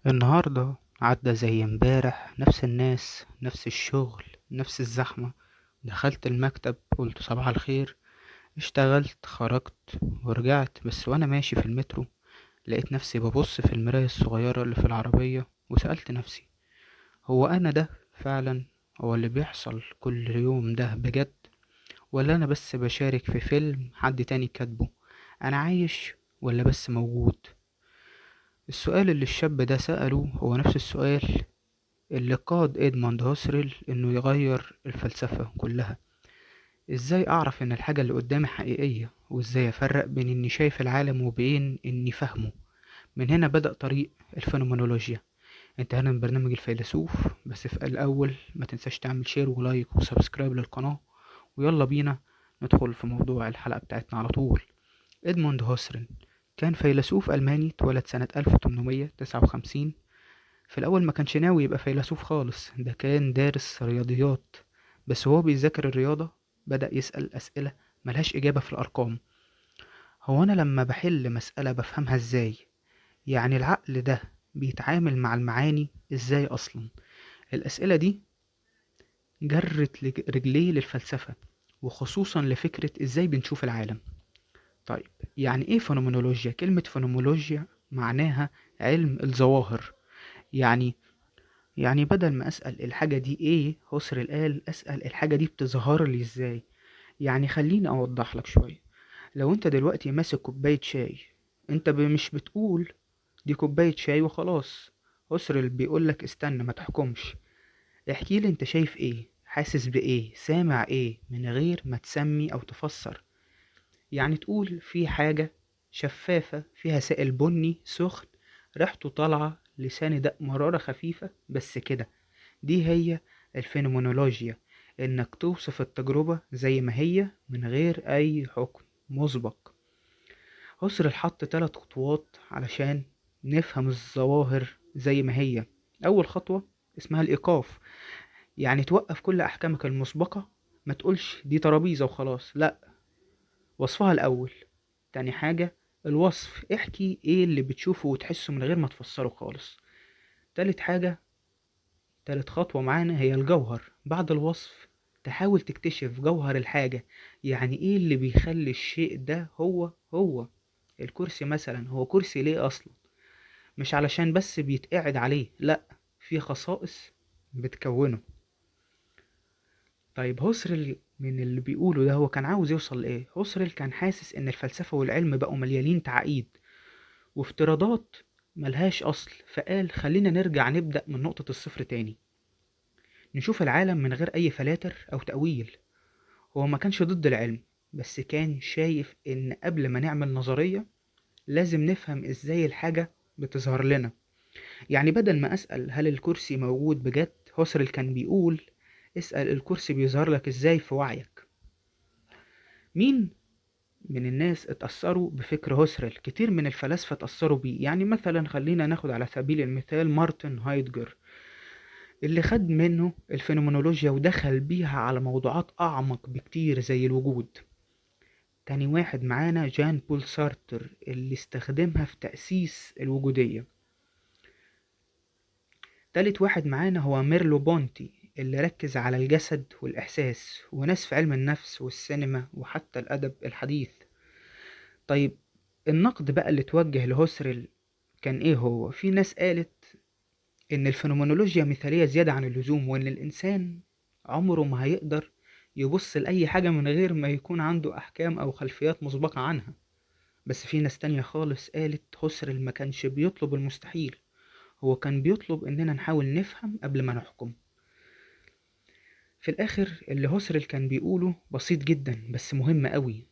النهاردة عدى زي امبارح، نفس الناس، نفس الشغل، نفس الزحمة. دخلت المكتب قلت صباح الخير، اشتغلت، خرجت ورجعت. بس وانا ماشي في المترو لقيت نفسي ببص في المراية الصغيرة اللي في العربية، وسألت نفسي هو انا ده فعلا هو اللي بيحصل كل يوم ده بجد، ولا انا بس بشارك في فيلم حد تاني كاتبه؟ انا عايش ولا بس موجود؟ السؤال اللي الشاب ده سأله هو نفس السؤال اللي قاد إدموند هوسرل إنه يغير الفلسفة كلها. إزاي أعرف إن الحاجة اللي قدامي حقيقية؟ وإزاي أفرق بين إني شايف العالم وبين إني فاهمه؟ من هنا بدأ طريق الفينومينولوجيا. انتهينا من برنامج الفيلسوف، بس في الأول ما تنساش تعمل share و like و subscribe للقناة، ويلا بينا ندخل في موضوع الحلقة بتاعتنا على طول. إدموند هوسرل كان فيلسوف ألماني، اتولد سنة 1859. في الأول ما كانش ناوي يبقى فيلسوف خالص، ده كان دارس رياضيات، بس هو بيذاكر الرياضة بدأ يسأل أسئلة ملهاش إجابة في الأرقام. هو أنا لما بحل مسألة بفهمها إزاي؟ يعني العقل ده بيتعامل مع المعاني إزاي أصلا؟ الأسئلة دي جرت رجليه للفلسفة، وخصوصا لفكرة إزاي بنشوف العالم. طيب يعني إيه فينومينولوجيا؟ كلمة فينومينولوجيا معناها علم الظواهر. يعني بدل ما أسأل الحاجة دي إيه، هوسرل قال أسأل الحاجة دي بتظهر لي إزاي. يعني خليني أوضح لك شوية. لو أنت دلوقتي ماسك كوباية شاي، أنت مش بتقول دي كوباية شاي وخلاص. هوسرل بيقول لك استنى، ما تحكمش، احكي لي أنت شايف إيه، حاسس بإيه، سامع إيه، من غير ما تسمي أو تفسر. يعني تقول في حاجة شفافة فيها سائل بني سخن، ريحته طالعة، لساني دق مرارة خفيفة، بس كده. دي هي الفينومينولوجيا، انك توصف التجربة زي ما هي من غير اي حكم مسبق. هوسرل حط 3 خطوات علشان نفهم الظواهر زي ما هي. اول خطوة اسمها الايقاف، يعني توقف كل احكامك المسبقة، ما تقولش دي ترابيزة وخلاص، لا، وصفها الاول. تاني حاجة الوصف، احكي ايه اللي بتشوفه وتحسه من غير ما تفسره خالص. تالت حاجة، تالت خطوة معانا هي الجوهر. بعد الوصف تحاول تكتشف جوهر الحاجة، يعني ايه اللي بيخلي الشيء ده هو هو. الكرسي مثلا هو كرسي ليه اصلا؟ مش علشان بس بيتقعد عليه، لا، في خصائص بتكونه. طيب هوسرل من اللي بيقوله ده هو كان عاوز يوصل لإيه؟ هوسرل كان حاسس إن الفلسفة والعلم بقوا مليانين تعقيد وافتراضات ملهاش أصل، فقال خلينا نرجع نبدأ من نقطة الصفر تاني، نشوف العالم من غير أي فلاتر أو تأويل. هو ما كانش ضد العلم، بس كان شايف إن قبل ما نعمل نظرية لازم نفهم إزاي الحاجة بتظهر لنا. يعني بدل ما أسأل هل الكرسي موجود بجد، هوسرل كان بيقول اسأل الكرسي بيظهر لك إزاي في وعيك. مين من الناس اتأثروا بفكر هوسرل؟ كتير من الفلاسفة اتأثروا بيه. يعني مثلا خلينا ناخد على سبيل المثال مارتن هايدجر، اللي خد منه الفينومينولوجيا ودخل بيها على موضوعات أعمق بكتير زي الوجود. تاني واحد معانا جان بول سارتر، اللي استخدمها في تأسيس الوجودية. تالت واحد معانا هو ميرلو بونتي، اللي ركز على الجسد والإحساس، وناس في علم النفس والسينما وحتى الأدب الحديث. طيب النقد بقى اللي توجه لهوسرل كان إيه هو؟ في ناس قالت إن الفينومينولوجيا مثالية زيادة عن اللزوم، وإن الإنسان عمره ما هيقدر يبص لأي حاجة من غير ما يكون عنده أحكام أو خلفيات مسبقة عنها. بس في ناس تانية خالص قالت هوسرل ما كانش بيطلب المستحيل، هو كان بيطلب إننا نحاول نفهم قبل ما نحكم. في الآخر اللي هوسرل كان بيقوله بسيط جدا بس مهم قوي.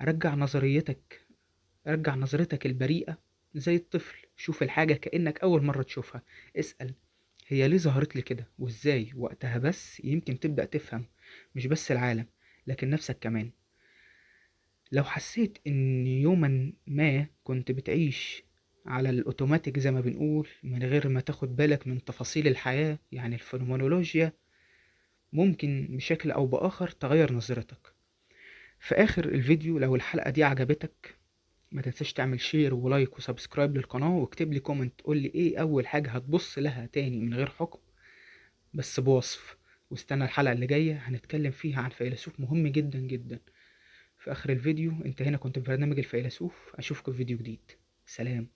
رجع نظرتك البريئة زي الطفل، شوف الحاجة كأنك أول مرة تشوفها، اسأل هي ليه ظهرت لي كده وإزاي. وقتها بس يمكن تبدأ تفهم مش بس العالم لكن نفسك كمان. لو حسيت إن يوما ما كنت بتعيش على الأوتوماتيك زي ما بنقول من غير ما تاخد بالك من تفاصيل الحياة، يعني الفينومينولوجيا ممكن بشكل أو بآخر تغير نظرتك. في آخر الفيديو لو الحلقة دي عجبتك ما تنساش تعمل share و like و subscribe للقناة، واكتب لي comment قول لي ايه اول حاجة هتبص لها تاني من غير حكم بس بوصف. واستنى الحلقة اللي جاية هنتكلم فيها عن فيلسوف مهم جدا جدا. في اخر الفيديو انت هنا كنت في برنامج الفيلسوف، اشوفكم في فيديو جديد. سلام.